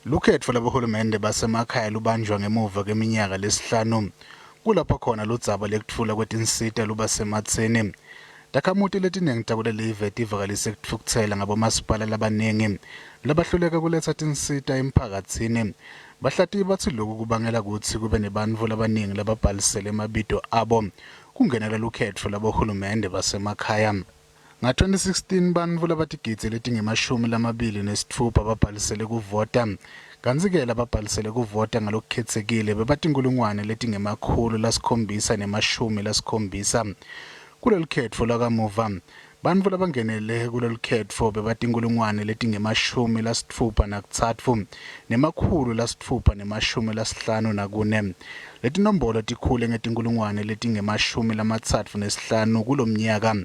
Lukhetfo lwabohulumende basemakhaya lubanjwa ngemuva kweminyaka lesihlanu. Kulapho khona ludzaba lekutfulwa kwetinsita luba sematseni. Takhamuti letiningi takulelive tivakalise kutfukutsela ngabomasipala labaningi labahluleka kuletsa tinsita emphakatsini. Bahlatiyi batsi loku kubangela kutsi kube nebantfu labaningi lababhalisele emabito abo kungenela lukhetfo lwabohulumende basemakhaya. Nga-2016 bantfu labatigidzi letingema-26 babhalisele kuvota, kantsi-ke lababhalisele kuvota ngalokukhetsekile bebatinkhulungwane letingema-770. Kulolukhetfo lwakamuva, bantfu labangenele kulolukhetfo bebatinkhulungwane letingema-63 654. Letinombolo tikhule ngetinkhulungwane letingema-35 kulomnyaka,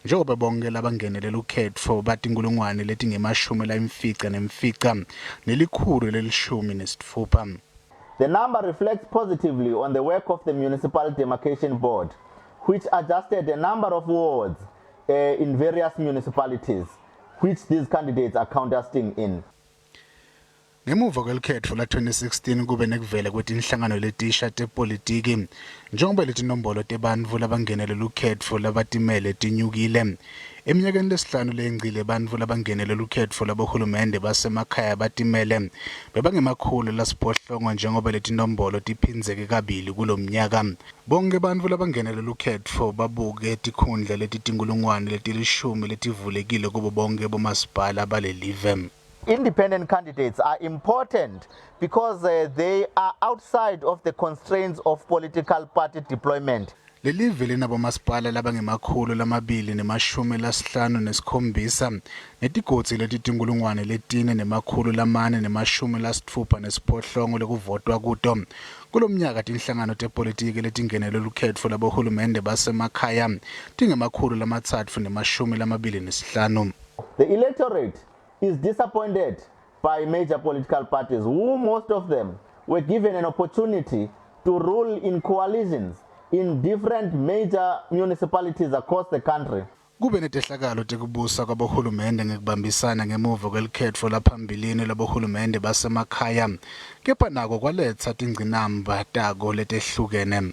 njengoba bonke labangenele lukhetfo batinkhulungwane letingema-55 116. The number reflects positively on the work of the Municipal Demarcation Board, which adjusted a number of wards in various municipalities which these candidates are contesting in. Ngemuva kwelukhetfo lwa-2016 kube nekuvela kwetinhlangano letisha tepolitiki njengoba letinombolo tebantfu labangenele lukhetfo labatimele tinyukile. Eminyakeni lesihlanu leyengcile bantfu labangenele lukhetfo labohulumende basemakhaya batimele bebangema-800 njengoba letinombolo tiphindzeke kabili kulomnyaka. Bonke bantfu labangenele lukhetfo babuke tikhundla letitinkhulungwane letilishumi letivulekile kubo bonke bomasipala balelive. Independent candidates are important because they are outside of the constraints of political party deployment. Lelive linabomasipala labangema-257 netigodzi letitinkhulungwane le-4 468 lekuvotwa kuto. Kulomnyaka tinhlangano tepolitiki letingenele lukhetfo lwabohulumende basemakhaya tinge-325. The electorate is disappointed by major political parties, who most of them were given an opportunity to rule in coalitions in different major municipalities across the country. Kube netehlakalo tekubusa kwabohulumende ngekubambisana ngemuva kwelukhetfo lwaphambilini lwabohulumende basemakhaya, kepha nako kwaletsa tingcinamba tako letehlukene.